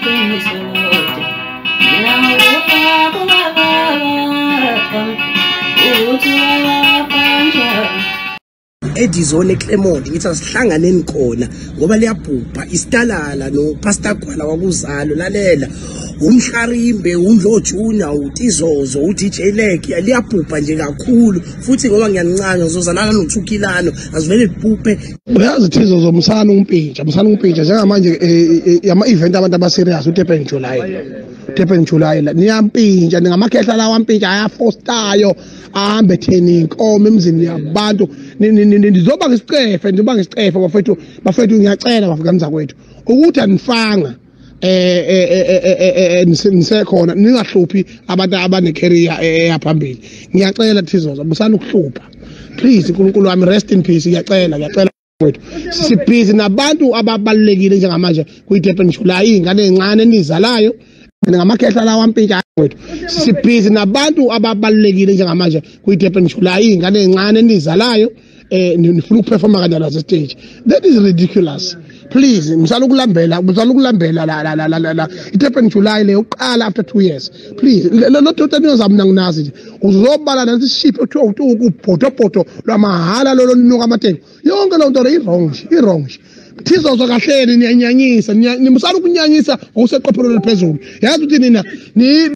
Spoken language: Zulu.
Iqiniso mina ngokufa kubaba ukuthi wafa njani. Edizone eClermont ngithi asihlanganeni khona ngoba liyabhubha isitalala noPastor Gwala wakuzalo. Lalela, umhlarimbe uNdlo Junior, uTizozo, uDJ Leg, liyabhubha nje kakhulu futhi ngoba ngiyanincanya ngizozalana noThukilano azivele libhubhe. Uyazi Tizozo, msana umpintsha, msana umpintsha njengamanje ama-event abantu aba-serious uDurban July, Durban July la niyampintsha, ningamakhehla lawa ampintsha ayafostayo ahambe theni inkomo emzini yabantu. Nizoba ngisicefe, nizoba ngisicefe bafethu, bafethu ngiyacela bafika zakwethu ukuthi anifanga nisekhona, ningahluphi abantu abane-career eyaphambili. Ngiyacela Thizozo, musana ukuhlupha please. uNkulunkulu wami, rest in peace. Ngiyacela, ngiyacela wethu, sibhizi nabantu ababalulekile njengamanje kwi-Durban July, iy'ngane ey'ncane enizalayo, ngamakhehla lawa ampintsha wethu. Sibhizi nabantu ababalulekile njengamanje kwi-Durban July, iy'ngane ey'ncane enizalayo, nifuna ukuperforma kanjalo stage. That is ridiculous. Please, msala ukulambela, msala ukulambela la la la la la i-Durban July le uqala after 2 years. Please, lo tota niyozama mina nginazi nje uzobala nathi ship ekuthiwa ubhotobhoto lwamahhala lolo nuka amateki yonke loo nto le i-wrong nje, i-wrong nje. Thizozo kahleni, niyanyanyisa, nimusala ukunyanyisa ngokuseqophelweni eliphezulu. Yazi ukuthi nina ni